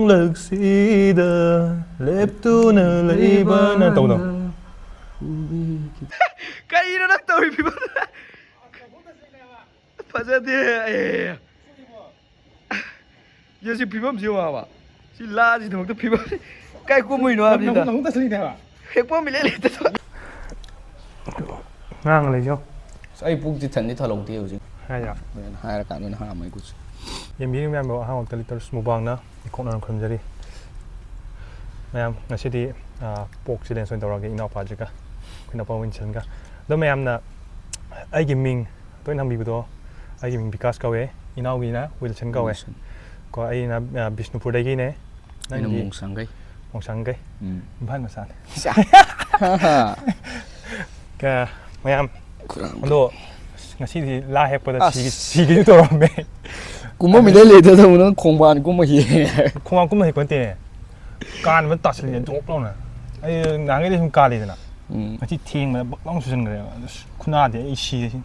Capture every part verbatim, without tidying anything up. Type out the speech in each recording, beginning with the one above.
ꯅꯣꯡꯂꯛꯁꯤꯗ ꯂꯦꯞꯇꯨꯅ ꯂꯩꯕ ꯅ ꯇꯧꯗꯣ꯫ ꯀꯩꯅꯣ ꯅꯪ ꯇꯧꯔꯤ ꯐꯤꯕꯝꯗꯨ? ꯐꯖꯗꯦ꯫ ꯑꯦ꯫ ꯌꯦ, ꯁꯤ ꯐꯤꯕꯝꯁꯤ ꯌꯦꯡꯉꯣ ꯍꯥꯏꯕ꯫ ꯁꯤ ꯂꯥꯁꯤꯗꯃꯛꯇ ꯐꯤꯕꯝ ꯀꯥꯏ ꯀꯨꯝꯃꯨꯏꯅꯣ ꯍꯥꯏꯕꯅꯤꯗ꯫ ꯅꯃꯨꯛ ꯇꯁꯤꯜꯂꯤꯅꯦ ꯍꯥꯏꯕ꯫ ꯍꯦꯛꯄꯝ ꯏꯂꯩ ꯂꯩꯇꯕ꯫ ꯉꯥꯡ ꯂꯩꯁꯣ꯫ ꯑꯁ, ꯑꯩ ꯄꯨꯛꯇꯤ ꯊꯟꯗꯤ ꯊꯜꯍꯧꯗꯦ ꯍꯧꯖꯤꯛ꯫ ꯍꯥꯏꯌꯥ꯫ ꯍꯣꯔꯦꯟ ꯍꯥꯏꯔꯀꯥꯟꯗ ꯑꯣꯏꯅ ꯍꯥꯝꯃꯣ ꯑꯩ ꯈꯨꯠꯁꯦ꯫ ꯌꯦꯡꯕꯤꯔꯤꯕ ꯃꯌꯥꯝꯕꯨ ꯑꯍꯥꯟꯕꯃꯛꯇ ꯂꯤꯇꯔꯁ ꯃꯨꯛꯕꯥꯡꯅ ꯏꯈꯣꯛꯅꯅ ꯈꯨꯔꯨꯝꯖꯔꯤ꯫ ꯃꯌꯥꯝ, ꯉꯁꯤꯗꯤ, ꯑ, ꯄꯣꯛ ꯆꯦꯂꯦꯟꯖ ꯑꯣꯏꯅ ꯇꯧꯔꯒꯦ ꯏꯅꯥꯎꯄꯥꯁꯤꯒ, ꯑꯩꯈꯣꯏ ꯏꯅꯥꯎꯄꯥ ꯋꯤꯟꯁꯟꯒ꯫ ꯑꯗꯣ ꯃꯌꯥꯝꯅ ꯑꯩꯒꯤ ꯃꯤꯡ ꯇꯣꯏꯅ ꯍꯪꯕꯤꯕꯗꯣ, ꯑꯩꯒꯤ ꯃꯤꯡ ꯕꯤꯀꯥꯁ ꯀꯧꯋꯦ, ꯏꯅꯥꯎꯒꯤꯅ ꯋꯤꯜꯁꯟ ꯀꯧꯋꯦ꯫ ꯋꯤꯜꯁꯟ꯫ ꯀꯣ, ꯑꯩꯅ, ꯑ, ꯕꯤꯁꯅꯨꯄꯨꯔꯗꯒꯤꯅꯦ꯫ ꯑꯩꯅ ꯅꯪꯗꯤ? ꯃꯣꯡꯁꯥꯡꯒꯩ꯫ ꯃꯣꯡꯁꯥꯡꯒꯩ꯫ ꯎꯝ꯫ ꯏꯝꯐꯥꯜ ꯃꯆꯥꯅꯦ꯫ ꯁꯥ꯫ ꯀ-, ꯃꯌꯥꯝ, ꯈꯨꯔꯥꯡ꯫ ꯑꯗꯣ, ꯑꯁ, ꯉꯁꯤꯗꯤ ꯂꯥ ꯍꯦꯛꯄꯗ ꯑꯁ꯫ ꯁꯤꯒꯦ, ꯁꯤꯒꯦꯁꯨ ꯇꯧꯔꯝꯃꯦ꯫ ꯀꯨꯝꯃꯝꯃꯤꯗ ꯂꯩꯗ ꯅꯪ ꯈꯣꯡꯕꯥꯟ ꯀꯨꯝꯃ ꯍꯦꯛ꯫ ꯈꯣꯡꯕꯥꯟ ꯀꯨꯝꯃ ꯍꯦꯛꯄ ꯅꯠꯇꯦꯅꯦ꯫ ꯀꯥꯟꯕ ꯇꯥꯁꯤꯜꯂꯦ ꯗꯣꯛ ꯂꯥꯎꯅ꯫ ꯑꯩ ꯅꯍꯥꯟꯒꯩꯗꯤ ꯁꯨꯝ ꯀꯥꯜꯂꯤꯗꯅ꯫ ꯎꯝ꯫ ꯉꯁꯤ ꯊꯦꯡꯕꯗ ꯕꯛ ꯂꯥꯎꯅ ꯆꯨꯁꯟꯈ꯭ꯔꯦꯕ꯫ ꯑꯁ, ꯈꯨꯅꯥꯗꯤ ꯑꯩ ꯁꯤꯔꯦ ꯁꯤ꯫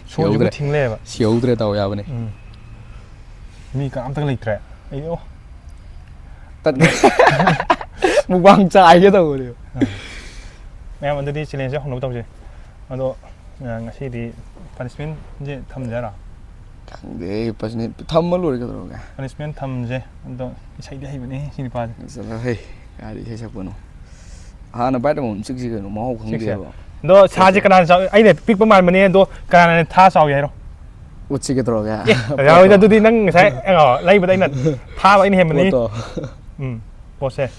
ꯁꯣꯔꯁꯤꯕꯨ ꯁꯤꯍꯧꯗ꯭ꯔꯦ꯫ ꯊꯤꯡ ꯂꯩꯌꯦꯕ꯫ ꯁꯤꯍꯧꯗ꯭ꯔꯦ ꯗꯥꯎ ꯌꯥꯕꯅꯦ꯫ ꯎꯝ꯫ ꯃꯤ ꯀꯅꯥꯝꯇꯒ ꯂꯩꯇ꯭ꯔꯦ꯫ ꯑꯩ, ꯑꯣ꯫ ꯇꯠ-, ꯃꯨꯛꯕꯥꯡ ꯆꯥꯏꯒꯦ ꯇꯧꯕꯅꯦ꯫ ꯑꯥ꯫ ꯃꯌꯥꯝ, ꯑꯗꯨꯗꯤ ꯆꯦꯂꯦꯟꯖꯁꯦ ꯍꯧꯅꯕ ꯇꯧꯁꯦ꯫ ꯑꯗꯣ, ꯑ, ꯉꯁꯤꯗꯤ ꯄꯅꯤꯁꯃꯦꯟꯁꯦ ꯊꯝꯖꯔꯣ? ꯈꯪꯗꯦ, ꯄꯅꯤꯁꯃꯦꯟ ꯊꯝꯃ ꯂꯣꯏꯔꯦ ꯀꯩꯗꯧꯔꯒꯦ? ꯄꯅꯤꯁꯃꯦꯟ ꯊꯝꯁꯦ꯫ ꯑꯗꯣ ꯏꯁꯩꯗꯤ ꯍꯩꯕꯅꯦ ꯁꯤ ꯅꯨꯄꯥꯁꯦ꯫ ꯆꯠꯂꯣꯍꯦ, ꯀꯥꯏꯗ ꯏꯁꯩ ꯁꯛꯄꯅꯣ? ꯍꯥꯟꯅ ꯕꯥꯏꯠ ꯑꯃꯃꯝ ꯆꯤꯛꯁꯤ ꯀꯩꯅꯣ, ꯃꯍꯥꯎ ꯆꯤꯛꯁꯦ꯫ ꯈꯪꯗꯦꯕ꯫ ꯑꯗꯣ ꯁꯥꯁꯦ ꯆꯤꯛꯁꯦ꯫ ꯀꯅꯥꯅ ꯆꯥꯎ-, ꯑꯩꯅ ꯄꯤꯛꯄ ꯃꯥꯟꯕꯅꯦ, ꯑꯗꯣ ꯀꯅꯥꯅ ꯊꯥ ꯆꯥꯎꯒꯦ ꯍꯥꯏꯔꯣ? ꯎꯠꯁꯤ ꯀꯩꯗꯧꯔꯒꯦ? ꯑꯦ, ꯌꯥꯔꯣꯏꯗ, ꯑꯗꯨꯗꯤ ꯅꯪ ꯉꯁꯥꯏ, ꯑ, ꯂꯩꯕꯗ ꯑꯩꯅ ꯊꯥꯕ ꯑꯩꯅ ꯍꯦꯟꯕꯅꯤ꯫ ꯄꯣꯠꯇꯣ꯫ ꯎꯝ, ꯄꯣꯠꯁꯦ꯫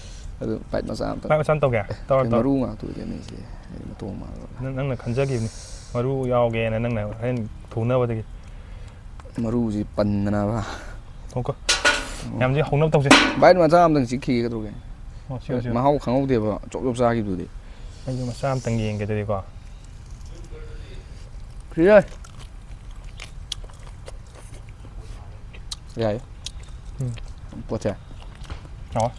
ꯑꯗꯨ ꯕꯥꯏꯠ ꯃꯆꯥ ꯑꯝꯇ꯫ ꯕꯥꯏꯠ ꯃꯆꯥ ꯑꯃ ꯇꯧꯒꯦ? ꯇꯧꯔꯣ, ꯑꯦ, ꯇꯧꯔꯣ꯫ ꯃꯔꯨ ꯉꯥꯛꯇ ꯑꯣꯏꯗꯣꯏꯅꯦ ꯁꯤ꯫ ꯑꯩ ꯃꯇꯣꯡ ꯃꯥꯜꯂꯣ꯫ ꯅꯪ, ꯅꯪꯅ ꯈꯟꯖꯈꯤꯕꯅꯤ꯫ ꯃꯔꯨ ꯌꯥꯎꯒꯦꯅ ꯅꯪꯅ ꯍꯣꯔꯦꯟ ꯊꯣꯡꯅꯕꯗꯒꯤ꯫ ꯃꯔꯨꯁꯤ ꯄꯟꯗꯅꯕ꯫ ꯊꯣꯛꯈꯣ꯫ ꯃꯌꯥꯝꯁꯦ ꯍꯧꯅꯕ ꯇꯧꯁꯦ꯫ ꯕꯥꯏꯠ ꯃꯆꯥ ꯑꯝꯇꯪ ꯆꯤꯛꯈꯤꯒꯦ ꯀꯩꯗꯧꯔꯒꯦ? ꯑꯣ, ꯁꯤꯑꯣ, ꯁꯤꯑꯣ꯫ ꯃꯍꯥꯎ ꯈꯪꯍꯧꯗꯦꯕ, ꯆꯣꯞ ꯆꯣꯞ ꯆꯥꯈꯤꯕꯗꯨꯗꯤ꯫ ꯑꯩꯁꯨ ꯃꯆꯥ ꯑꯝꯇꯪ ꯌꯦꯡꯒꯦ ꯑꯗꯨꯗꯤꯀꯣ꯫ ꯁꯤꯔꯦ꯫ ꯌꯥꯏ꯫ ꯎꯝ꯫ ꯄꯣꯠꯁꯦ꯫ ꯆꯥꯎꯋꯦ꯫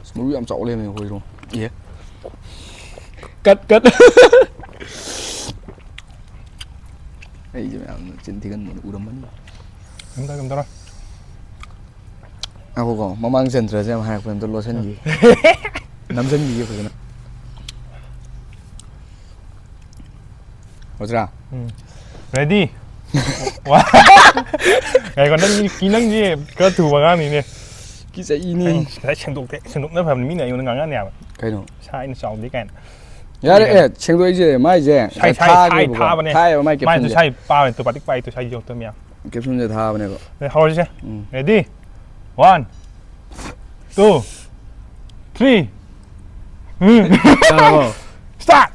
ꯑꯁ, ꯃꯔꯨ ꯌꯥꯝ ꯆꯥꯎ ꯂꯩꯔꯝꯃꯦ ꯑꯩꯈꯣꯏꯔꯣꯝ꯫ ꯏꯍꯦ꯫ ꯀꯠ ꯀꯠ꯫ ꯑꯩꯁꯦ ꯃꯌꯥꯝ ꯆꯤꯟ ꯊꯤꯒꯟꯕꯗꯣ ꯎꯔꯝꯃꯅꯤ꯫ ꯀꯩꯝ ꯇꯧꯔꯣꯏ, ꯀꯩꯝ ꯇꯧꯔꯣꯏ꯫ ꯉꯥꯏꯈꯣꯀꯣ, ꯃꯃꯥꯡ ꯆꯟꯗ꯭ꯔꯁꯦ ꯌꯥꯝ ꯍꯥꯏꯔꯛꯄ ꯑꯝꯇ ꯂꯣꯠꯁꯤꯟꯈꯤꯒꯦ꯫ ꯅꯝꯁꯤꯟꯈꯤꯒꯦ ꯐꯖꯅ꯫ ꯑꯣꯖꯥ꯫ ꯎꯝ꯫ Ready? ꯋꯥ-, ꯉꯥꯏꯈꯣ, ꯅꯪꯒꯤ, ꯅꯪꯁꯦ ꯈꯔ ꯊꯨꯕ ꯑꯉꯥꯡꯅꯤꯅꯦ꯫ ꯀꯤꯖꯩꯅꯦ꯫ ꯅꯪ ꯉꯁꯥꯏ ꯁꯦꯡꯗꯣꯛꯇꯦ, ꯁꯦꯡꯗꯣꯛꯅ ꯐꯕꯅꯤ, ꯃꯤꯅ ꯑꯩꯉꯣꯟꯗ ꯉꯥꯡꯉꯛꯑꯅꯦꯕ꯫ ꯀꯩꯅꯣ? ꯏꯁꯥ ꯑꯩꯅ ꯆꯥꯎꯗꯦ ꯀꯥꯏꯅ꯫ ꯌꯥꯔꯦ, ꯑꯦ, ꯁꯦꯡꯗꯣꯛꯏꯁꯦ, ꯃꯥꯏꯁꯦ ꯁꯥꯏ, ꯉꯁꯥꯏ ꯁꯥꯏ, ꯁꯥꯏ ꯊꯥꯈ꯭ꯔꯦꯕꯀꯣ꯫ ꯊꯥꯕꯅꯦ꯫ ꯊꯥꯏꯑꯕ ꯃꯥꯏ ꯃꯥꯏꯁꯨ captionꯁꯦ꯫ ꯁꯥꯏ ꯄꯥꯕꯅꯦ, ꯇꯣ ꯄꯥꯇꯤꯛ ꯄꯥꯏ ꯇꯣ ꯁꯥꯏ ꯌꯣꯠꯇꯣ ꯃꯌꯥꯝ꯫ Captionꯁꯦ ꯊꯥꯕꯅꯦꯕ꯫ ꯑꯦ, ꯍꯧꯔꯁꯤꯁꯦ꯫ ꯎꯝ꯫ Ready? One, two, three. ꯎꯝ꯫ ꯌꯥꯔꯕꯣ? Start!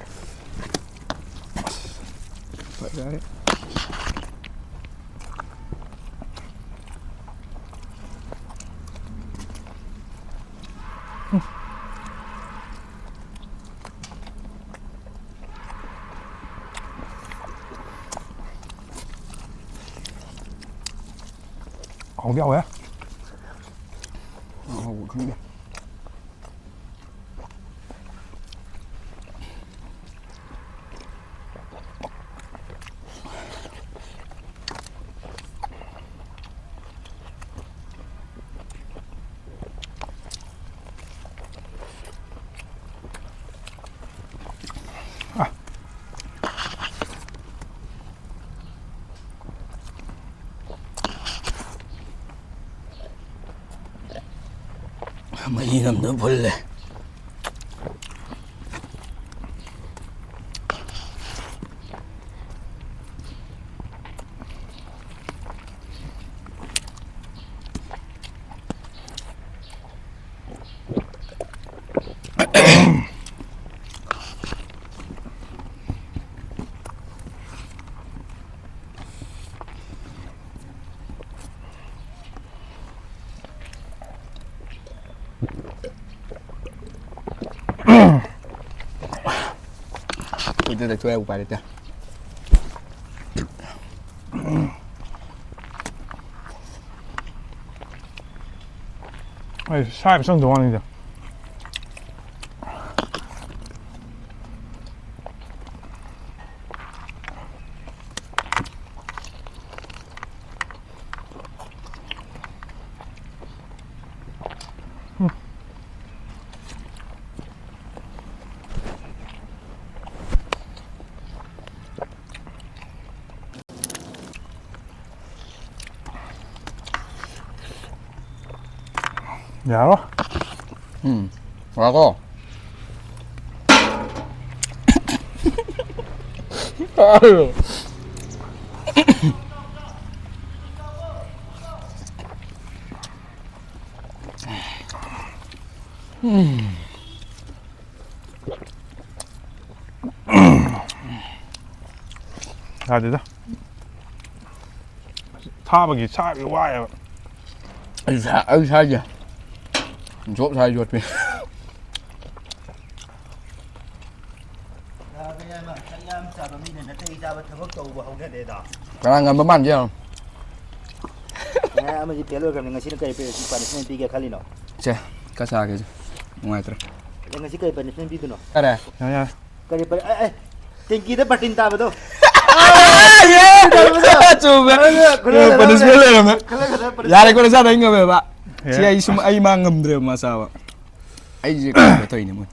ꯐꯖꯔꯦ꯫ ꯍꯥꯎꯗꯤ ꯍꯥꯎꯋꯦ꯫ ꯍꯥꯎꯕ ꯈꯪꯗꯦ꯫ ꯃꯍꯤ ꯅꯝꯗꯨꯅ ꯐꯨꯜꯂꯦ꯫ ꯈꯨꯠꯇ ꯇꯩꯊꯣꯛꯑꯦ, ꯎꯄꯥꯏ ꯂꯩꯇꯦ꯫ ꯑꯩ ꯁꯥꯏꯕ ꯆꯪꯗꯧ ꯋꯥꯅꯤꯗ꯫ ꯌꯥꯔꯣ? ꯎꯝ꯫ ꯉꯥꯏꯈꯣ꯫ ꯌꯥꯗꯦꯗ꯫ ꯊꯥꯕꯒꯤ ꯁꯥꯕꯒꯤ ꯋꯥꯏꯑꯦꯕ꯫ ꯑꯩ ꯁꯥ-, ꯑꯩ ꯁꯥꯏꯁꯦ꯫ ꯖꯣꯕ ꯁꯥꯏ ꯌꯣꯠꯄꯤ꯫ ꯌꯥꯝ ꯆꯥꯕ ꯃꯤꯅ ꯅꯥꯇꯩ ꯆꯥꯕ ꯊꯕꯛ ꯇꯧꯕ ꯍꯧꯅꯗꯦꯗ꯫ ꯀꯅꯥ ꯉꯝꯕ ꯃꯥꯟꯒꯦ ꯌꯦꯡꯉꯣ꯫ ꯉꯔꯥꯡ ꯑꯃꯗꯤ ꯐꯦꯜ ꯑꯣꯏꯈ꯭ꯔꯕꯅꯤ, ꯉꯁꯤꯅ ꯀꯔꯤ ꯄꯦ-, ꯄꯥꯅꯤꯁꯃꯦꯟ ꯄꯤꯒꯦ ꯈꯜꯂꯤꯅꯣ? ꯁꯦ, ꯈꯔ ꯆꯥꯒꯦꯁꯦ꯫ ꯅꯨꯡꯉꯥꯏꯇ꯭ꯔꯦ꯫ ꯑꯗ ꯉꯁꯤ ꯀꯔꯤ ꯄꯥꯅꯤꯁꯃꯦꯟ ꯄꯤꯗꯣꯏꯅꯣ? ꯌꯥꯔꯦ꯫ ꯌꯥꯔꯦ, ꯌꯥꯔꯦ꯫ ꯀꯔꯤ ꯄꯥ-, ꯑꯦ, ꯑꯦ, ꯇꯦꯡꯀꯤꯗ ꯕꯥꯔꯇꯤꯟ ꯇꯥꯕꯗꯣ꯫ ꯆꯨꯝꯃꯦ꯫ ꯈꯨꯂꯣꯏ ꯈꯨꯂꯣꯏ ꯄꯥꯅꯤꯁꯃꯦꯟ ꯂꯩꯔꯝꯃꯦ꯫ ꯈꯨꯂꯣꯏ ꯈꯨꯂꯣꯏ ꯄꯥꯅꯤꯁꯃꯦꯟ꯫ ꯌꯥꯔꯦꯀꯣ, ꯅꯆꯥꯗꯣ ꯑꯩ ꯉꯝꯃꯦꯕ꯫ ꯁꯤ ꯑꯩ ꯁꯨꯝ, ꯑꯩ ꯃꯥ ꯉꯝꯗ꯭ꯔꯦꯕ ꯃꯥ ꯆꯥꯕ꯫ ꯑꯩꯁꯦ ꯀꯩꯅꯣ ꯇꯧꯔꯤꯅꯦ ꯃꯣꯏ꯫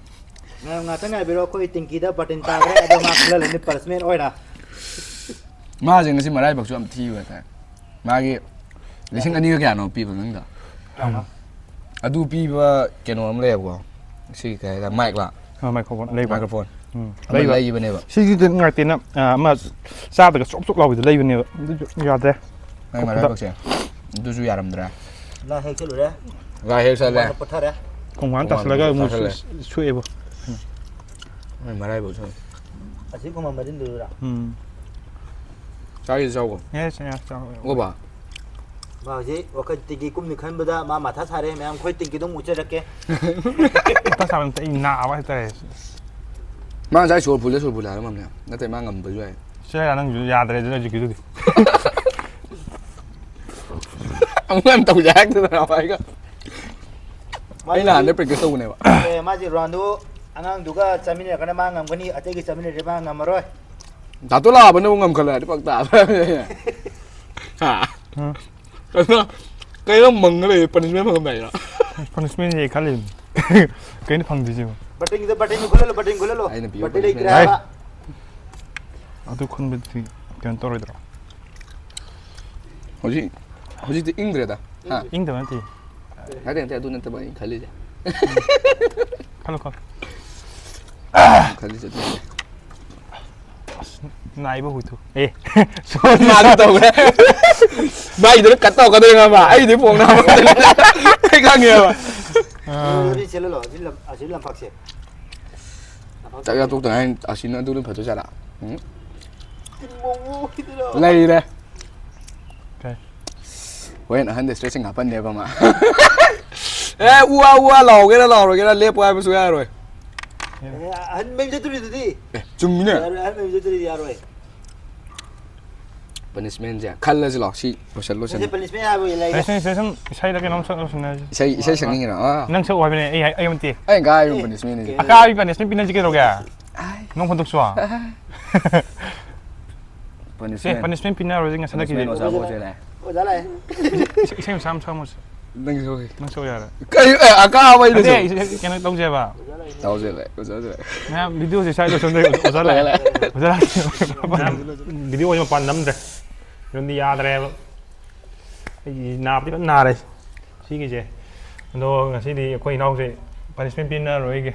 ꯉꯥꯏ-, ꯉꯥꯛꯇꯪ ꯉꯥꯏꯕꯤꯔꯣ, ꯑꯩꯈꯣꯏ ꯇꯦꯡꯀꯤꯗ ꯕꯥꯔꯇꯤꯟ ꯇꯥꯈ꯭ꯔꯦ, ꯑꯗꯣ ꯃꯥ ꯈꯨꯜꯍꯜꯂꯅꯤ ꯄꯥꯅꯤꯁꯃꯦꯟ ꯑꯣꯏꯅ꯫ ꯃꯥꯁꯦ ꯉꯁꯤ ꯃꯔꯥꯏꯕꯛꯁꯨ ꯌꯥꯝ ꯊꯤꯕ ꯍꯥꯏꯇꯥꯔꯦ꯫ ꯃꯥꯒꯤ ꯂꯤꯁꯤꯡ ꯑꯅꯤꯒ ꯀꯌꯥꯅꯣ ꯄꯤꯕ ꯅꯪꯗꯣ? ꯀꯌꯥꯅꯣ? ꯑꯗꯨ ꯄꯤꯕ ꯀꯩꯅꯣ ꯑꯃ ꯂꯩꯌꯦꯕꯀꯣ꯫ ꯁꯤ ꯀꯩ ꯍꯥꯏꯇꯥꯔꯦ, ꯃꯥꯏꯛ ꯂꯥ? ꯑ, ꯃꯥꯏꯀ꯭ꯔꯣꯐꯣꯟ ꯂꯩꯕ꯫ ꯃꯥꯏꯀ꯭ꯔꯣꯐꯣꯟ ꯎꯝ, ꯑꯃ ꯂꯩꯕ꯫ ꯂꯩꯕꯅꯦꯕ꯫ ꯁꯤꯁꯤꯗꯤ ꯅꯨꯡꯉꯥꯏꯇꯦꯅ, ꯑ, ꯑꯃ ꯆꯥꯗꯒ ꯆꯣꯞ ꯆꯣꯞ ꯂꯥꯎꯕꯤꯗꯣ ꯂꯩꯕꯅꯦꯕ꯫ ꯑꯗꯨꯁꯨ ꯌꯥꯗ꯭ꯔꯦ꯫ ꯅꯪ ꯃꯔꯥꯏꯕꯛꯁꯦ꯫ ꯑꯗꯨꯁꯨ ꯌꯥꯔꯝꯗ꯭ꯔꯦ꯫ ꯂꯥꯏ ꯍꯦꯛ ꯆꯠꯂꯨꯔꯦ꯫ ꯂꯥꯏ ꯍꯦꯛ ꯆꯠꯂꯦ꯫ ꯈꯣꯡꯕꯥꯟꯗ ꯄꯠꯊꯔꯦ꯫ ꯈꯣꯡꯕꯥꯟ ꯈꯣꯡꯕꯥꯟ ꯇꯥꯁꯜꯂꯒ ꯑꯃꯨꯛ ꯇꯥꯁꯜꯂꯦ꯫ ꯁꯣꯛꯑꯦꯕ꯫ ꯅꯣꯏ ꯃꯔꯥꯏꯕꯛ ꯁꯣꯏ꯫ ꯑꯁꯤ ꯈꯨꯃꯟ ꯃꯔꯤꯟꯗꯨꯔꯥ? ꯎꯝ꯫ ꯆꯥꯒꯦꯗꯤ ꯆꯥꯎꯀꯣ꯫ ꯌꯥꯏ, ꯆꯥ-, ꯌꯥꯏ, ꯆꯥꯎ꯫ ꯑꯣ ꯕꯥ꯫ ꯕꯥ, ꯍꯧꯖꯤꯛ ꯋꯥꯈꯜ ꯇꯤꯀꯤ ꯀꯨꯝꯅꯤ ꯈꯟꯕꯗ ꯃꯥ ꯃꯊꯥ ꯁꯥꯔꯦ꯫ ꯃꯌꯥꯝ ꯑꯩꯈꯣꯏ ꯇꯤꯀꯤꯗꯣ ꯑꯃꯨꯛ ꯎꯠꯆꯔꯛꯀꯦ꯫ ꯃꯊꯥ ꯁꯥꯕ ꯅꯠꯇꯦ, ꯑꯩ ꯅꯥꯕ ꯍꯥꯏꯇꯥꯔꯦ꯫ ꯃꯥ ꯉꯁꯥꯏ ꯁꯣꯔ ꯐꯨꯜꯂꯦ, ꯁꯣꯔ ꯐꯨꯜꯂꯦ ꯍꯥꯏꯔꯝꯃꯕꯅꯦ꯫ ꯅꯠꯇꯦ, ꯃꯥ ꯉꯝꯕꯁꯨ ꯌꯥꯏ꯫ ꯁꯦ, ꯅꯪꯁꯨ ꯌꯥꯗ꯭ꯔꯦ ꯑꯗꯨꯅ ꯍꯧꯖꯤꯛꯀꯤꯗꯨꯗꯤ꯫ ꯑꯃꯨꯛ ꯌꯥꯝ ꯇꯧꯖꯦ ꯍꯥꯏꯔꯛꯇꯗꯅ ꯑꯩꯒ꯫ ꯑꯩ ꯅꯍꯥꯟꯗꯩ practice ꯇꯧꯕꯅꯦꯕ꯫ ꯑꯦ, ꯃꯥꯁꯦ ꯔꯣꯅꯥꯜꯗꯣ ꯑꯉꯥꯡꯗꯨꯒ ꯆꯠꯃꯤꯟꯅꯔꯒꯅ ꯃꯥ ꯉꯝꯒꯅꯤ, ꯑꯇꯩꯒ ꯆꯠꯃꯤꯟꯅꯔꯗꯤ ꯃꯥ ꯉꯝꯃꯔꯣꯏ꯫ ꯗꯥꯇꯣ ꯂꯥꯛꯑꯕꯅꯕꯨ ꯉꯝꯈꯠꯂꯛꯑꯗꯤ ꯄꯛ ꯇꯥꯕ꯫ ꯍꯥ? ꯎꯝ꯫ ꯀꯩꯅꯣ, ꯀꯩꯅꯣ ꯃꯪꯉ ꯂꯩ, punishment ꯐꯪꯉꯝꯗꯥꯏꯗ꯫ Punishment ꯁꯦ ꯈꯜꯂꯤꯕꯅꯤ꯫ ꯀꯩꯅꯣ ꯐꯪꯗꯣꯏꯁꯤꯕꯣ? ꯕꯥꯔꯇꯤꯟꯒꯤꯗꯣ, ꯕꯥꯔꯇꯤꯟꯗꯣ ꯈꯨꯜꯍꯜꯂꯣ, ꯕꯥꯔꯇꯤꯟ ꯈꯨꯜꯍꯜꯂꯣ꯫ ꯑꯩꯅ ꯄꯤꯕ ꯕꯥꯔꯇꯤꯟ punishment ꯂꯩꯇ꯭ꯔꯦ ꯍꯥꯏꯕ꯫ ꯍꯥꯏ꯫ ꯑꯗꯨ ꯈꯨꯟꯕꯗꯤ ꯀꯩꯅꯣ ꯇꯧꯔꯣꯏꯗ꯭ꯔꯣ? ꯍꯧꯖꯤꯛ, ꯍꯧꯖꯤꯛꯇꯤ ꯏꯪꯗ꯭ꯔꯦꯗ꯫ ꯍꯥ? ꯏꯪꯗꯕ ꯅꯠꯇꯦ꯫ ꯅꯠꯇꯦ, ꯅꯠꯇꯦ, ꯑꯗꯨ ꯅꯠꯇꯕ ꯑꯩꯅ ꯈꯜꯂꯤꯁꯦ꯫ ꯈꯜꯂꯣ ꯈꯜꯂꯣ꯫ ꯈꯜꯂꯤꯁꯦ ꯑꯗꯨ ꯅꯠꯇꯦ꯫ ꯅꯥꯏꯕ ꯍꯨꯏꯊꯨ꯫ ꯑꯦ꯫ ꯃꯥꯗꯤ ꯇꯧꯈ꯭ꯔꯦ꯫ ꯃꯥꯏꯗꯨꯅ ꯀꯠ ꯇꯧꯔꯛꯀꯗꯣꯏꯅꯦ ꯃꯥ꯫ ꯑꯩꯗꯤ ꯐꯣꯡꯅ ꯑꯩ ꯈꯪꯉꯦꯕ꯫ ꯑꯗꯨꯗꯤ ꯆꯦꯜꯍꯜꯂꯣ ꯑꯁꯤ ꯂꯝ- ꯑꯁꯤ ꯂꯝꯄꯥꯛꯁꯦ꯫ ꯆꯥꯛ ꯆꯥ ꯇꯣꯛꯇ ꯉꯥꯏ ꯑꯁꯤꯅ ꯑꯗꯨꯅ ꯐꯗꯣꯏ ꯖꯥꯠꯂꯥ? ꯎꯝ꯫ ꯇꯤꯟ ꯃꯣꯃꯣ ꯈꯤꯇꯪ ꯀꯩ? ꯍꯣꯔꯦꯟ ꯑꯍꯟꯗ ꯏꯁꯇ꯭ꯔꯦꯁꯤꯡ ꯍꯥꯞꯄꯟꯅꯦꯕ ꯃꯥ꯫ ꯑꯦ ꯎ ꯋꯥ ꯎ ꯋꯥ ꯂꯥꯎꯒꯦꯔꯥ ꯂꯥꯎꯔꯣꯏꯒꯦꯔꯥ ꯂꯦꯞꯄꯣ ꯍꯥꯏꯕꯁꯨ ꯌꯥꯔꯣꯏ꯫ ꯑꯦ, ꯑꯍꯟ ꯃꯌꯨꯝ ꯆꯠꯇꯣꯔꯤꯗꯨꯗꯤ꯫ ꯑꯦ ꯆꯨꯝꯃꯤꯅꯦ꯫ ꯌꯥꯔꯣꯏ, ꯑꯍꯟ ꯃꯌꯨꯝ ꯆꯠꯇꯣꯔꯤꯗꯤ ꯌꯥꯔꯣꯏ꯫ ꯄꯅꯤꯁꯃꯦꯟꯁꯦ ꯈꯜꯂꯁꯤ ꯂꯥꯛꯑꯣ ꯁꯤ ꯂꯣꯏꯁꯜ ꯂꯣꯏꯁꯜ꯫ ꯁꯤꯁꯦ ꯄꯅꯤꯁꯃꯦꯟ ꯍꯥꯏꯕ ꯑꯣꯏ ꯂꯩꯒꯦ꯫ ꯁꯦꯁꯟ ꯁꯦꯁꯟ ꯏꯁꯩꯗ ꯀꯩꯅꯣꯝ ꯁꯛ ꯂꯣꯏꯁꯤꯟꯅꯔꯁꯤ꯫ ꯏꯁꯩ ꯏꯁꯩ ꯁꯛꯅꯤꯡꯉꯤꯔꯣ? ꯑꯥ꯫ ꯅꯪ ꯁꯛ ꯍꯥꯏꯕꯅꯦ ꯑꯩ ꯑꯩ ꯑꯃ ꯅꯠꯇꯦ꯫ ꯑꯩ ꯀꯥꯏ ꯄꯅꯤꯁꯃꯦꯟꯅꯤ꯫ ꯑꯀꯥꯕꯤ ꯄꯅꯤꯁꯃꯦꯟ ꯄꯤꯅꯁꯤ ꯀꯩꯗꯧꯒꯦ? ꯅꯣꯡ ꯐꯥꯗꯣꯛꯁꯨ꯫ ꯁꯦ ꯄꯅꯤꯁꯃꯦꯟ꯫ ꯄꯅꯤꯁꯃꯦꯟ ꯄꯤꯅꯔꯣꯏꯁꯦ ꯉꯁꯤ ꯍꯟꯗꯛꯀꯤꯗꯤ꯫ ꯄꯅꯤꯁꯃꯦꯟ ꯑꯣꯖꯥ ꯕꯣꯁꯦꯅꯦ꯫ ꯑꯣꯖꯥ ꯂꯥꯛꯑꯦ꯫ ꯏꯁꯩ ꯏꯁꯩ ꯃꯆꯥ ꯑꯃ ꯁꯛꯑꯝꯃꯁꯦ꯫ ꯅꯪꯁꯨ ꯍꯣꯏ꯫ ꯅꯪ ꯁꯛꯎ ꯌꯥꯔꯦ꯫ ꯀꯩ ꯑꯦ, ꯑꯀꯥꯕ ꯑꯩꯅ ꯅꯠꯇꯦ ꯁꯛ- ꯏꯁꯩ ꯀꯩꯅꯣ ꯇꯧꯁꯦꯕ꯫ ꯇꯧꯁꯦ ꯂꯩ ꯑꯣꯖꯥꯁꯦ ꯂꯩ꯫ ꯃꯌꯥꯝ ꯚꯤꯗꯤꯑꯣꯁꯦ ꯁ꯭ꯋꯥꯏꯗ ꯂꯣꯏꯁꯤꯟꯗꯣꯏ ꯑꯣꯖꯥ ꯂꯥꯛꯑꯦ꯫ ꯑꯣꯖꯥ ꯂꯥꯛꯑꯦ꯫ ꯃꯌꯥꯝ ꯚꯤꯗꯤꯑꯣ ꯑꯣꯏꯅ ꯃꯄꯥꯟ ꯅꯝꯗ꯭ꯔꯦ꯫ ꯑꯗꯨꯝꯗꯤ ꯌꯥꯗ꯭ꯔꯦꯕ꯫ ꯑꯩ ꯅꯥꯕꯗꯤ ꯐꯖꯅ ꯅꯥꯔꯦ ꯁꯤꯒꯤꯁꯦ꯫ ꯑꯗꯣ ꯉꯁꯤꯗꯤ ꯑꯩꯈꯣꯏ ꯏꯅꯥꯎꯁꯦ ꯄꯅꯤꯁꯃꯦꯟ ꯄꯤꯅꯔꯣꯏꯒꯦ꯫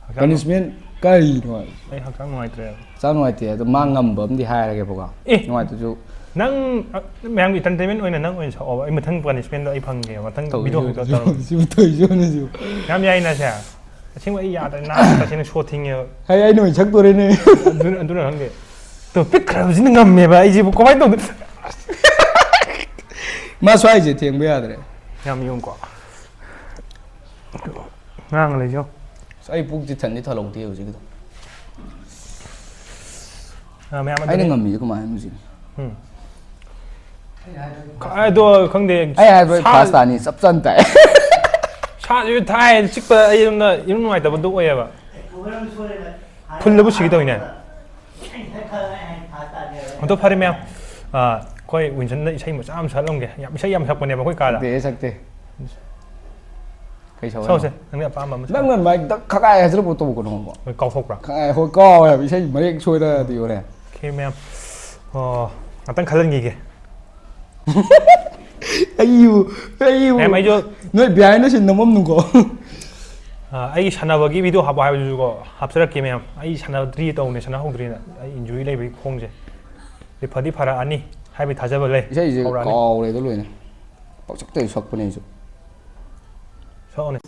ꯍꯛꯆꯥꯡ- ꯄꯅꯤꯁꯃꯦꯟ ꯀꯔꯤꯅꯣ? ꯑꯩ ꯍꯛꯆꯥꯡ ꯅꯨꯡꯉꯥꯏꯇ꯭ꯔꯦꯕ꯫ ꯍꯛꯆꯥꯡ ꯅꯨꯡꯉꯥꯏꯇꯦ ꯑꯗꯣ ꯃꯥ ꯉꯝꯕ ꯑꯃꯗꯤ ꯍꯥꯏꯔꯒꯦꯕꯀꯣ꯫ ꯑꯦ! ꯅꯨꯡꯉꯥꯏꯇ꯭ꯔꯁꯨ ꯅꯪ ꯑ, ꯃꯌꯥꯝꯒꯤ ꯑꯦꯟꯇꯔꯇꯦꯟꯃꯦꯟ ꯑꯣꯏꯅ ꯅꯪ ꯑꯣꯏꯅ ꯁꯛꯑꯣꯕ꯫ ꯑꯩ ꯃꯊꯪ ꯄꯅꯤꯁꯃꯦꯟꯗꯣ ꯑꯩ ꯐꯪꯒꯦꯕ꯫ ꯃꯊꯪ ꯚꯤꯗꯤꯑꯣ ꯈꯛꯇ ꯇꯧꯔꯒ꯫ ꯇꯧꯁꯤꯕꯨ ꯇꯧꯁꯤꯕꯨ꯫ ꯌꯥꯝ ꯌꯥꯏꯅ ꯁꯦ꯫ ꯑꯁꯦꯡꯕ ꯑꯩ ꯌꯥꯗ꯭ꯔꯦ ꯅꯥ ꯇꯁꯦꯡꯅ ꯁꯣ ꯊꯤꯡꯉꯦꯕ꯫ ꯍꯥꯏ ꯑꯩꯅ ꯑꯣꯏꯅ ꯁꯛꯇꯣꯔꯦꯅꯦ꯫ ꯑꯗꯨꯅ ꯑꯗꯨꯅ ꯈꯪꯗꯦ꯫ ꯇꯣ ꯄꯤꯛꯈ꯭ꯔꯕꯁꯤꯅ ꯉꯝꯃꯦꯕ ꯑꯩꯁꯤꯕꯨ ꯀꯃꯥꯏꯅ ꯇꯧꯗꯣꯏꯅꯣ? ꯃꯥ ꯁ꯭ꯋꯥꯏꯁꯦ ꯊꯦꯡꯕ ꯌꯥꯗ꯭ꯔꯦ꯫ ꯌꯥꯝ ꯌꯦꯡꯉꯨꯀꯣ꯫ ꯉꯥꯡ ꯂꯩꯖꯣ꯫ ꯑꯁ, ꯑꯩ ꯄꯨꯛꯇꯤ ꯊꯟꯗꯤ ꯊꯜꯍꯧꯗꯦ ꯍꯧꯖꯤꯛꯀꯤꯗꯣ꯫ ꯑ, ꯃꯌꯥꯝ ꯑꯩꯅ ꯑꯗꯨꯅꯤ꯫ ꯉꯝꯃꯤꯁꯦ ꯀꯃꯥꯏꯅ ꯍꯧꯖꯤꯛ? ꯎꯝ꯫ ꯑꯗꯣ ꯈꯪꯗꯦ꯫ ꯑꯩ ꯍꯥꯏꯕ ꯁꯥ- ꯐꯥꯁ ꯇꯥꯅꯤ ꯆꯞ ꯆꯥꯅ ꯇꯥꯏ꯫ ꯁꯥꯁꯨ ꯊꯥꯏ ꯆꯤꯛꯄ ꯑꯩ ꯑꯗꯨꯝꯅ ꯏꯅꯨꯡ ꯅꯨꯡꯉꯥꯏꯇꯕꯗꯣ ꯑꯣꯏꯌꯦꯕ꯫ ꯐꯨꯜꯂꯕꯨ ꯁꯤꯒꯦ ꯇꯧꯋꯤꯅꯦ꯫ ꯑꯗꯣ ꯐꯔꯦ ꯃꯌꯥꯝ꯫ ꯑ, ꯑꯩꯈꯣꯏ ꯋꯤꯟꯁꯟꯅ ꯏꯁꯩ ꯃꯆꯥ ꯑꯃ ꯁꯛꯍꯜꯂꯝꯒꯦ꯫ ꯌꯥꯝ ꯏꯁꯩ ꯌꯥꯝ ꯁꯛꯄꯅꯦꯕ ꯑꯩꯈꯣꯏ ꯀꯥꯗ꯫ ꯁꯛꯇꯦ ꯁꯛꯇꯦ꯫ ꯀꯩ ꯁꯛꯑꯣ ꯁꯛꯎꯁꯦ꯫ ꯍꯥꯏꯅꯣ? ꯅꯪꯒꯤ ꯑꯄꯥꯝꯕ ꯑꯃ ꯁꯛꯑꯣ꯫ ꯅꯪꯅ ꯃꯥꯏꯛꯇ ꯈꯒꯥꯏ ꯍꯥꯏꯖꯤꯜꯂꯛꯄ ꯇꯧꯒꯅꯣ ꯍꯥꯏꯕ꯫ ꯍꯣꯏ, ꯀꯥꯎꯊꯣꯛꯄ꯭ꯔꯥ? ꯈꯒꯥꯏ ꯍꯣꯏ ꯀꯥꯎꯋꯦ ꯍꯥꯏꯕ ꯏꯁꯩ ꯃꯌꯦꯛ ꯁꯣꯏꯔꯗꯤ ꯍꯣꯔꯦꯟ꯫ ꯑꯣꯀꯦ ꯃꯌꯥꯝ꯫ ꯑꯣ, ꯉꯥꯛꯇꯪ ꯈꯜꯍꯟꯈꯤꯒꯦ꯫ ꯑꯩꯕꯨ ꯑꯩꯕꯨ ꯃꯌꯥꯝ ꯑꯩꯁꯨ ꯅꯣꯏ ꯕꯤꯍꯥꯏꯟꯗ ꯁꯤꯟ ꯅꯝꯃꯝꯅꯨꯀꯣ꯫ ꯑ, ꯑꯩꯒꯤ ꯁꯥꯟꯅꯕꯒꯤ ꯚꯤꯗꯤꯑꯣ ꯍꯥꯞꯄꯣ ꯍꯥꯏꯕꯗꯨꯁꯨꯀꯣ ꯍꯥꯞꯆꯔꯛꯀꯦ ꯃꯌꯥꯝ꯫ ꯑꯩ ꯁꯥꯟꯅꯗ꯭ꯔꯤ ꯇꯧꯕꯅꯦ, ꯁꯥꯟꯅꯍꯧꯗ꯭ꯔꯤꯅ, ꯑꯩ ꯏꯟꯖꯨꯔꯤ ꯂꯩꯕꯒꯤ ꯈꯣꯡꯁꯦ꯫ ꯑꯗꯩ ꯐꯗꯤ ꯐꯔꯛꯑꯅꯤ ꯍꯥꯏꯕꯒꯤ ꯊꯥꯖꯕ ꯂꯩ꯫ ꯏꯁꯩꯁꯦ ꯍꯧꯔꯛꯑꯅꯤ꯫ ꯀꯥꯎꯔꯦꯗ ꯂꯣꯏꯅ꯫ ꯄꯥꯛꯁꯛꯇꯁꯨ ꯁꯛꯄꯅꯦ ꯑꯩꯁꯨ꯫ ꯁꯛꯑꯣꯅꯦ꯫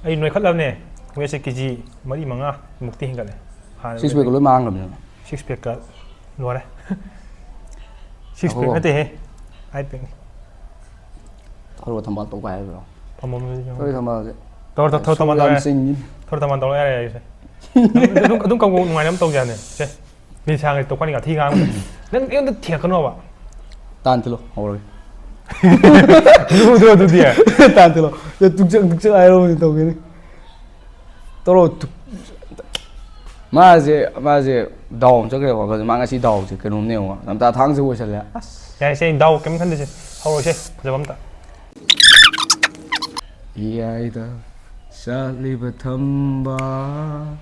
ꯑꯩ ꯅꯣꯏꯈꯠꯂꯕꯅꯦ꯫ ꯋꯦꯠꯁꯦ ꯀꯦ ꯖꯤ ꯃꯔꯤ ꯃꯉꯥ ꯃꯨꯛꯇꯤ ꯍꯦꯟꯒꯠꯂꯦ꯫ ꯍꯥꯟꯅ ꯁꯤꯛꯁ ꯄꯦꯛꯀ ꯂꯣꯏ ꯃꯥꯡꯈ꯭ꯔꯕꯅꯦ꯫ ꯁꯤꯛꯁ ꯄꯦꯛꯀ ꯂꯣꯏꯔꯦ꯫ ꯁꯤꯛꯁ ꯄꯦꯛ ꯑꯍꯣ꯫ ꯅꯠꯇꯦꯍꯦ꯫ ꯑꯥꯏꯠ ꯄꯦꯛꯅꯤ꯫ ꯊꯔꯣ ꯊꯝꯕꯥꯜ ꯇꯧꯕ ꯍꯥꯏꯕ꯭ꯔꯣ? ꯊꯝꯕꯥꯜ ꯊꯔꯣ ꯊꯝꯕꯥꯜꯁꯦ꯫ ꯊꯧꯔ ꯊꯧꯔ ꯊꯝꯕꯥꯜ ꯌꯥꯝ ꯇꯧꯔꯦ꯫ ꯆꯤꯡꯉꯤ꯫ ꯊꯧꯔ ꯊꯝꯕꯥꯜ ꯇꯧꯔ ꯌꯥꯔꯦ ꯑꯩꯁꯦ꯫ ꯑꯗꯨꯝ ꯑꯗꯨꯝ ꯀꯧꯕ ꯅꯨꯡꯉꯥꯏꯅ ꯑꯃ ꯇꯧꯖꯥꯅꯦ꯫ ꯁꯦ꯫ ꯃꯤ ꯁꯥꯡꯉꯦ ꯇꯣꯛꯈꯥꯏꯅꯤ ꯉꯥꯊꯤ ꯉꯥꯡꯕ꯫ ꯅꯪ ꯑꯩꯉꯣꯟꯗ ꯊꯦꯛꯀꯅꯣꯕ꯫ ꯇꯥꯟ ꯊꯤꯜꯂꯣ ꯍꯧꯔꯒꯦ꯫ ꯂꯨꯗ꯭ꯔꯣ ꯑꯗꯨꯗꯤ? ꯇꯥꯟ ꯊꯤꯜꯂꯣ꯫ ꯇꯨꯛꯆꯛ ꯇꯨꯛꯆꯛ ꯍꯥꯏꯔꯣ ꯇꯧꯒꯦꯅꯤ꯫ ꯇꯧꯔꯣ ꯇꯨꯛ꯫ ꯃꯥꯁꯦ ꯃꯥꯁꯦ ꯗꯥꯎ ꯑꯃ ꯆꯠꯈ꯭ꯔꯦꯕ꯫ ꯃꯥ ꯉꯁꯤ ꯗꯥꯎꯁꯦ ꯀꯩꯅꯣꯝꯅꯦ ꯌꯦꯡꯉꯣ꯫ ꯂꯝꯇꯥ ꯊꯥꯡꯁꯦ ꯑꯣꯏꯁꯜꯂꯦ꯫ ꯑꯁ꯫ ꯌꯥꯏꯁꯦ, ꯗꯥꯎ ꯀꯩꯝ ꯈꯟꯗꯦꯁꯦ꯫ ꯍꯧꯔꯣꯏꯁꯦ, ꯐꯖꯕ ꯑꯝꯇ꯫ ꯏꯌꯥꯏꯗ ꯁꯥꯠꯂꯤꯕ ꯊꯝꯕꯥꯜ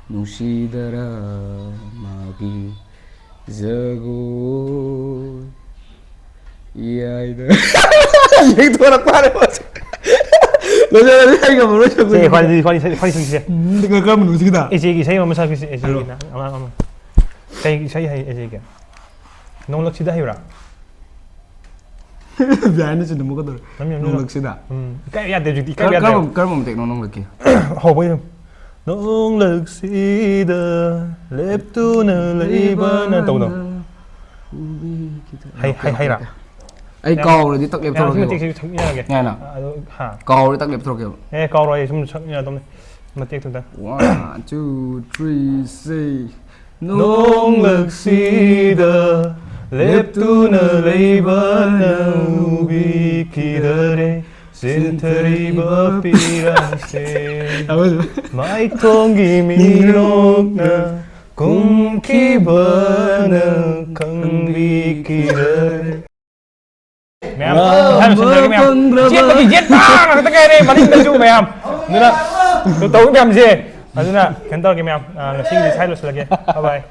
ꯅꯨꯡꯁꯤꯗꯔ ꯃꯥꯒꯤ ꯖꯒꯣꯏ ꯏꯌꯥꯏꯗ ꯂꯦꯛꯊꯣꯔꯛꯄ ꯍꯥꯏꯔꯦ ꯃꯥꯁꯦ꯫ ꯂꯣꯏꯖꯔꯗꯤ ꯑꯩ ꯉꯝꯃꯔꯣꯏ ꯁꯦ, ꯁꯛꯄ꯫ ꯈ꯭ꯋꯥꯏꯗꯤ ꯈ꯭ꯋꯥꯏꯗꯤ ꯈ꯭ꯋꯥꯏꯗꯤ ꯁꯨꯡꯁꯦ꯫ ꯎꯝ, ꯀꯔꯝꯕ ꯅꯨꯡꯁꯤꯒꯤꯗ? ꯑꯦꯖꯦꯒꯤ ꯏꯁꯩ ꯑꯃ ꯁꯛꯈꯤꯁꯦ, ꯑꯦꯖꯦꯒꯤ ꯍꯜꯂꯣ꯫ ꯅ-, ꯑꯃ ꯑꯃ꯫ ꯀꯩ ꯏꯁꯩ ꯍꯩ ꯑꯦꯖꯦꯒꯤ? ꯅꯣꯡꯂꯛꯁꯤꯗ ꯍꯩꯕ꯭ꯔꯥ? ꯕꯤꯍꯥꯏꯟꯗ ꯁꯤꯟ ꯑꯃꯨꯛꯀ ꯇꯧꯔꯦ꯫ ꯅꯪ ꯌꯥꯝ ꯅꯣꯡꯂꯛꯁꯤꯗ꯫ ꯎꯝ, ꯏꯀꯥꯏ ꯌꯥꯗꯦ ꯍꯧꯖꯤꯛꯇꯤ, ꯏꯀꯥꯏ ꯌꯥꯗꯦ꯫ ꯀꯔꯝꯕ ꯀꯔꯝꯕ ꯃꯇꯦꯛꯅꯣ ꯅꯣꯡꯂꯛꯀꯤ? ꯍꯧꯕꯩ ꯑꯗꯨꯝ꯫ ꯅꯣꯡꯂꯛꯁꯤꯗ ꯂꯦꯞꯇꯨꯅ ꯂꯩꯕꯅ ꯇꯧꯗꯣ꯫ ꯍꯩ-, ꯍꯩ-, ꯍꯩꯔꯥ? ꯑꯩ ꯀꯥꯎꯔꯗꯤ ꯇꯛ ꯌꯥꯔꯦ, ꯁꯤ ꯂꯦꯞꯊꯣꯔꯛꯀꯦꯀꯣ꯫ ꯃꯇꯦꯛꯁꯤ ꯁꯛ ꯌꯥꯔꯒꯦ꯫ ꯌꯥꯏꯅ? ꯑꯗꯣ, ꯍꯥ꯫ ꯀꯥꯎꯔꯗꯤ ꯇꯛ ꯂꯦꯞꯊꯣꯔꯛꯀꯦꯕ꯫ ꯑꯦ, ꯀꯥꯎꯔꯣꯏ, ꯑꯩ ꯁꯨꯝ ꯁꯛ ꯌꯥꯗꯧꯅꯦ꯫ ꯃꯇꯦꯛꯇꯨꯗ꯫ One, two, three, say. ꯅꯣꯡꯂꯛꯁꯤꯗ ꯂꯦꯞꯇꯨꯅ ꯂꯩꯕ ꯅꯪ ꯎꯕꯤꯈꯤꯗꯔꯦ, ꯆꯦꯟꯊꯔꯤꯕ ꯄꯤꯔꯥꯡꯁꯦ꯫ ꯃꯥꯏꯊꯣꯡꯒꯤ ꯃꯤꯅꯣꯛꯅ ꯀꯨꯝꯈꯤꯕꯅ ꯈꯪꯕꯤꯈꯤꯗꯔꯦ꯫ ꯃꯌꯥꯝ, ꯃꯌꯥꯝ ꯁꯟꯗ꯭ꯔꯒꯤ ꯃꯌꯥꯝ꯫ ꯌꯦꯠꯄꯒꯤ ꯌꯦꯠꯄ ꯉꯥꯛꯇ ꯉꯥꯏꯔꯦ ꯃꯅꯤꯡꯗꯁꯨ ꯃꯌꯥꯝ꯫ ꯑꯗꯨꯅ ꯇꯧ ꯃꯌꯥꯝꯁꯦ꯫ ꯑꯗꯨꯅ ꯀꯩꯅꯣ ꯇꯧꯔꯒꯦ ꯃꯌꯥꯝ, ꯑ, ꯉꯁꯤꯒꯤꯗꯤ ꯁ꯭ꯋꯥꯏ ꯂꯣꯏꯁꯤꯜꯂꯒꯦ꯫ Bye bye꯫